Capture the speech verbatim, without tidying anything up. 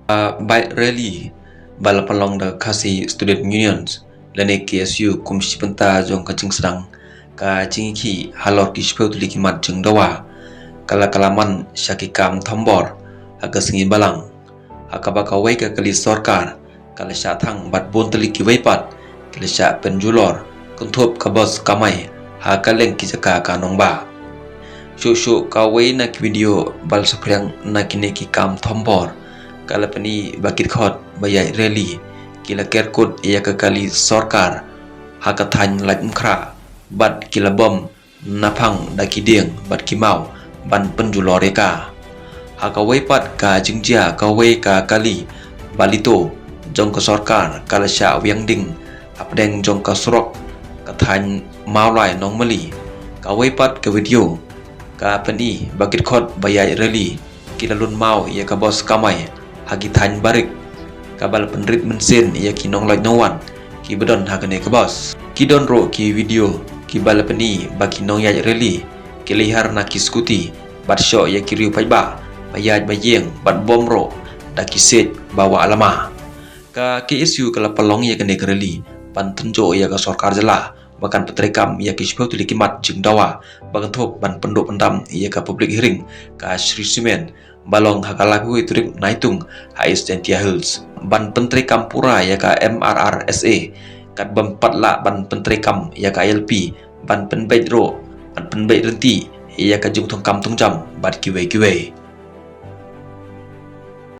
Ka bike rally ba la pynlong da Khasi Student Unions lane K S U kum shi bynta jong ka jingsdang ka jingïakhih halor ki shiphew tylli ki mat jingdawa ka la kylla man sha ki kam thombor ha ka sngi Balang, ha kaba kawei ka kali sorkar ka la shah thang bad bun tylli kiwei pat ki la shah pynjulor kynthup ka bos kamai ha kylleng ki jaka ka nongbah. Shuh shuh kawei na ki video ba la saphriang na kine ki kam thombor ka la pyni ba ki dkhot ba ïaid rally ki la ker kut ïa ka kali sorkar ha ka thaiñ Laitumkhrah bad ki la bom naphang da ki dieng bad ki maw ban pynjulor ïa ka. Ha kawei pat ka jingjia, kawei ka kali ba la ïoh jong ka sorkar ka la shah wiang ding hapdeng jong ka surok ka thaiñ Mawlai Nongmali. Kawei pat ka video ka pyni ba ki dkhot ba ïaid rally ki la lun maw ïa ka bos kamai ha ki thaiñ barit, kaba la pynrit mynsiem ïa ki nonglait nongwan kiba don ha kane ka bos. Ki don ruh ki video kiba la pyni ba ki nongïaid rally ki la ïaid na ki scooty bad shoh ïa ki riew paidbah ba ïaid ba ïeng bad bom ruh da ki siej ba wah lama. Ka K S U ka la pynlong ïa kane ka rally ban tynjuh ïa ka sorkar jylla ba kan pyntreikam ïa ki shiphew tylli ki mat jingdawa ba kynthup ban pynduh pyndam ïa ka public hearing ka Shree Cement ba long ha ka laiphew tarik Naitung ha East Jaintia Hills, ban pyntreikam pura ïa ka M R R S A, katba ym pat lah ban pyntreikam ïa ka I L P, ban pynbeit ruh, ban pynbeit ryntih ïa ka jingthungkam thungjam bad kiwei kiwei.